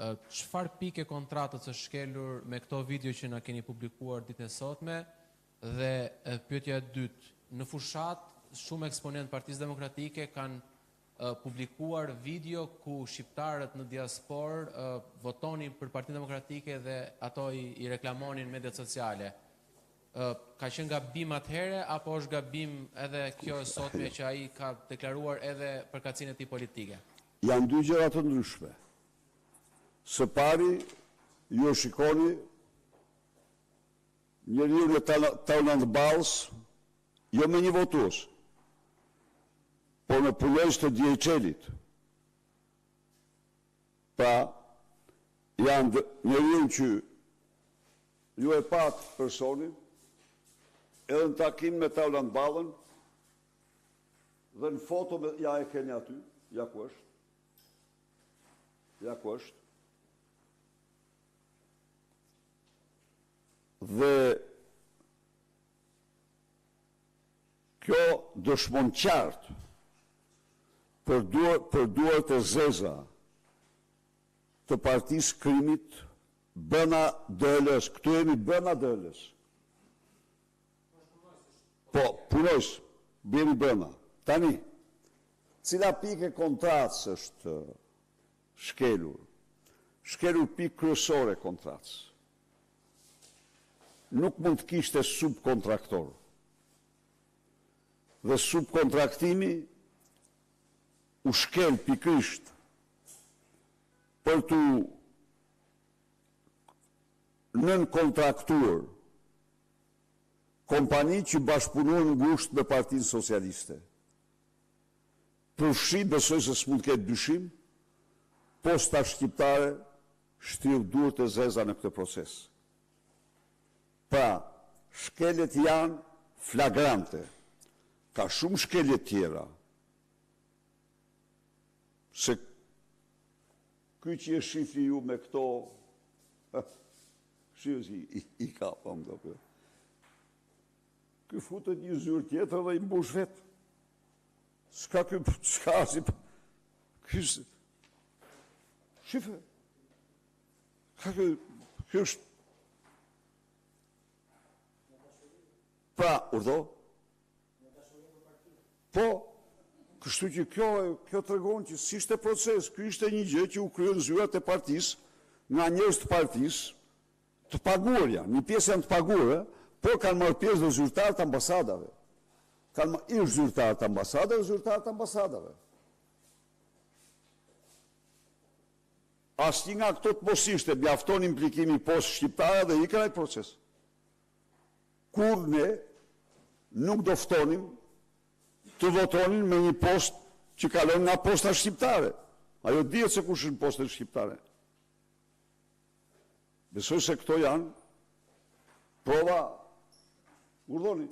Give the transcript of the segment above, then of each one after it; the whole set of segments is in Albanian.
Çfarë pikë e kontratës është shkelur me këto video që na keni publikuar ditën e sotme? Dhe pyetja e dytë, në fushatë shumë eksponentë të Partisë Demokratike kanë publikuar video ku shqiptarët në diasporë votonin për Partinë Demokratike dhe ato i, i reklamonin në mediat sociale. Ka qenë gabim atëherë apo është gabim edhe kjo e sotme që ai ka deklaruar edhe përkatësinë e tij politike? Janë dy gjëra të ndryshme. Së pari, ju e shikoni njeriun e Taulant Ballës, jo me një votues, por me punonjës të DHL-it. Pra, janë njeriun që ju e patë personin, edhe në takim me Taulant Ballën, dhe në foto me, ja e keni aty, ja ku është, ja ku është, dhe kjo dëshmon qartë për duar, për duart e zeza të partisë krimit brenda DHL-së. Këtu jemi brenda DHL-së. Po, punojës, jemi brenda. Tani, cila pikë e kontratës është shkelur? Shkelur pikë kryesore e kontratës. Nuk mund të kishte subkontraktor. Dhe subkontraktimi u shkel pikërisht për t'u nënkontraktuar kompani që bashkëpunuan ngushtë me Partinë Socialiste. Përfshi, besoj se s'mund të ketë dyshim, Posta Shqiptare shtriu duart e zeza në këtë proces. Pra, shkeljet janë flagrante. Ka shumë shkelje të tjera. Se ky që e shihni ju me këto shihni si i, i ka po më do Ky futet një zyrë tjetër dhe i mbush vetë. S'ka ky, s'ka si... Ky... Shife. Ka ky, ky është... Pra, urdhëro? Po, kështu që kjo, kjo tregon që s'ishte proces, ky ishte një gjë që u krye në zyrat e partisë, nga njerëz të partisë, të paguar janë, një pjesë janë të paguar, por kanë marrë pjesë dhe zyrtarë të ambasadave. Kanë marrë ish zyrtarë të ambasadave, zyrtarë të ambasadave. Asnjë nga këto të mos ishte, mjafton implikimi i postës shqiptare dhe ikën ai proces. Kurrë ne nuk do ftonim të votonin me një postë që kalon nga posta shqiptare. Ajo dihet se kush është në postën shqiptare. Besoj se këto janë prova urdhoni.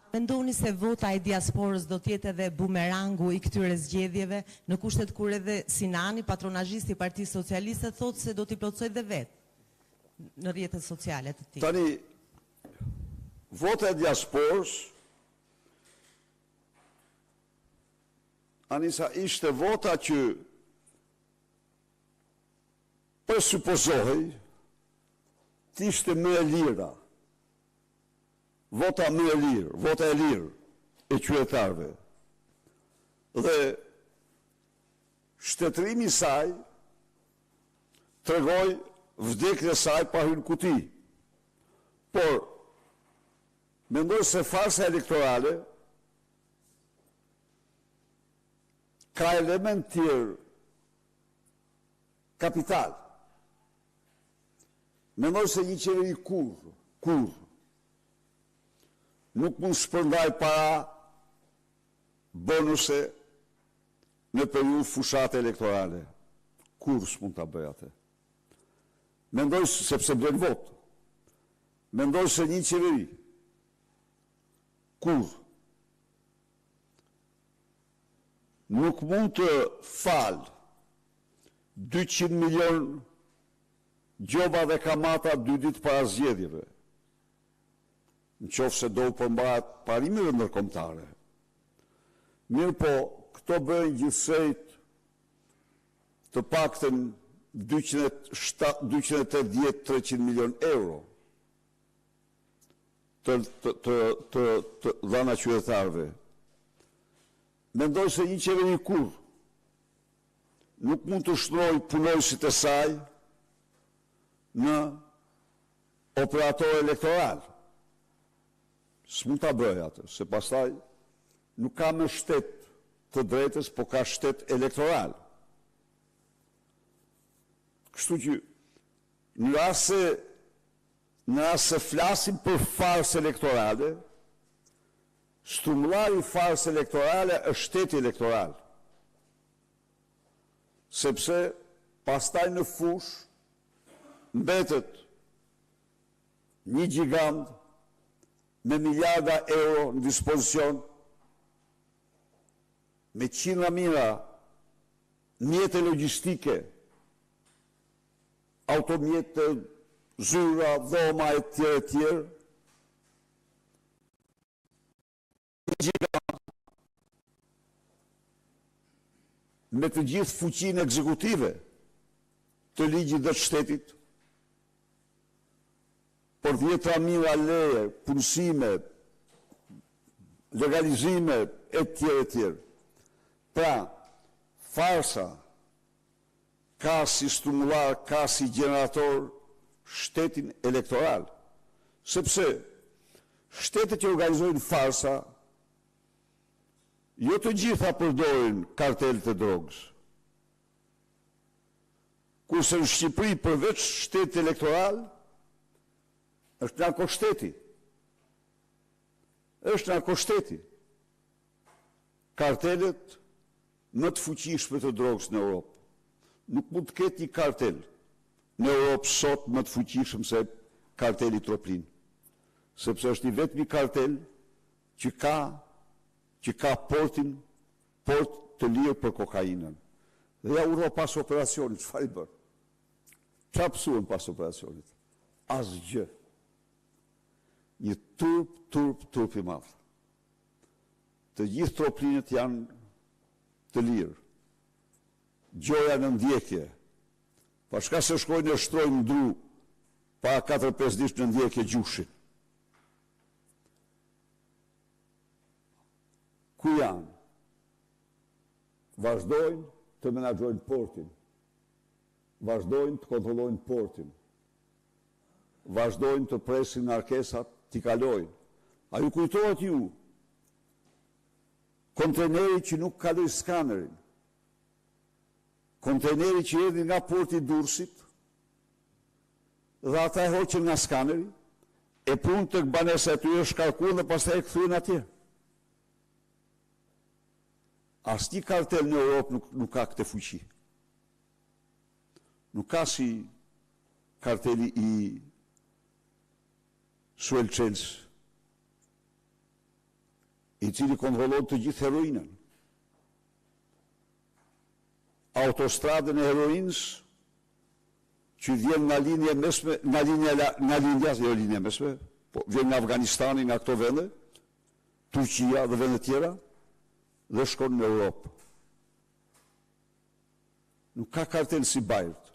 Mendoni se vota e diasporës do të jetë edhe bumerangu i këtyre zgjedhjeve, në kushtet kur edhe Sinani, patronazhisti i Partisë Socialiste, thotë se do t'i plotësojë dhe vetë në rrjetet sociale të tij. Tani, vota e diasporës, Anisa, ishte vota që presupozohej të ishte më e lira. Vota më e lirë, vota e lirë e qytetarëve. Dhe shtetërimi i saj tregoi vdekjen e saj pa hyrë në kuti. Por mendoj se farsa elektorale ka element tjerë kapital. Mendoj se një qeveri kurrë, kurrë, nuk mund të shpërndajë para bonuse në periudhë fushate elektorale. Kurrë s'mund ta bëjë atë. Mendoj sepse blen votë. Mendoj se një qeveri kurrë nuk mund të falë 200 milion gjoba dhe kamata dy ditë para zgjedhjeve, në qoftë se do u përmbahet parimeve ndërkombëtare. Mirëpo, këto. Këto bëjnë gjithsejt të paktën 280-300 milion euro të, të, të, të, të dhana qytetarëve. Mendoj se një qeveri kurrë nuk mund të shndërrojë punonjësit e saj në operatorë elektoralë. S'mund ta bëjë atë, se pastaj nuk ka më shtet të drejtës, po ka shtet elektoral. Kështu që në rast se në rast se flasim për farsë elektorale, strumllari i farsës elektorale është shteti elektoral. Sepse pastaj në fushë mbetet një gjigant me miliarda euro në dispozicion, me qindra mijëra mjete logjistike, automjete, zyra, dhoma e tjerë e tjerë, një gjigant me të gjithë fuqinë ekzekutive të ligjit dhe të shtetit, për dhjetra mijëra leje, punësime, legalizime e tjerë e tjerë. Pra, farsa ka si strumullar, ka si gjenerator shtetin elektoral. Sepse shtetet që organizojnë farsa, jo të gjitha përdorin kartelet e drogës. Kurse në Shqipëri përveç shtetit elektoral, është narkoshteti. Është narkoshteti. Kartelet më të fuqishme të drogës në Europë. Nuk mund të ketë një kartel në Europë sot më të fuqishëm se karteli Troplin. Sepse është i vetmi kartel që ka që ka portin port të lirë për kokainën. Dhe ja urdhro pas operacionit, çfarë i bën? Çfarë pësuan pas operacionit? Asgjë. Një turp, turp, turp i madh. Të gjithë troplinët janë të lirë. Gjoja në ndjekje. Pa çka se shkojnë e shtrojnë në dru para 4-5 ditë në ndjekje Gjushin. Ku janë? Vazhdojnë të menaxhojnë portin. Vazhdojnë të kontrollojnë portin. Vazhdojnë të presin ngarkesat t'i kalojnë. A ju kujtohet ju kontejneri që nuk kaloi skanerin? Kontejneri që erdhi nga porti i Durrësit dhe ata e hoqën nga skaneri, e prunë tek banesa e tyre, shkarkuan dhe pastaj e kthyen atje. Asnjë kartel në Europë nuk, nuk ka këtë fuqi. Nuk ka si karteli i Suel Çelës, i cili kontrollon të gjithë heroinën. Autostradën e heroinës që vjen nga lindja e mesme, nga lindja nga lindja, jo lindja e mesme, po vjen nga Afganistani, nga këto vende, Turqia dhe vende tjera dhe shkon në Europë. Nuk ka kartel si Bajrt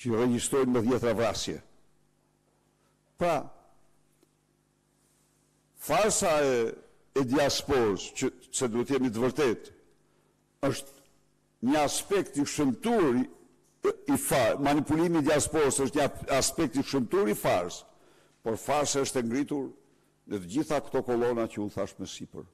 që regjistrojnë me dhjetra vrasje. Pra, farsa e, e diasporës, që se duhet jemi të vërtet, është një aspekt i shëmtuar i far, manipulimi i diasporës është një aspekt i shëmtuar i farsës, por farsa është e ngritur në të gjitha këto kolona që unë thash më sipër.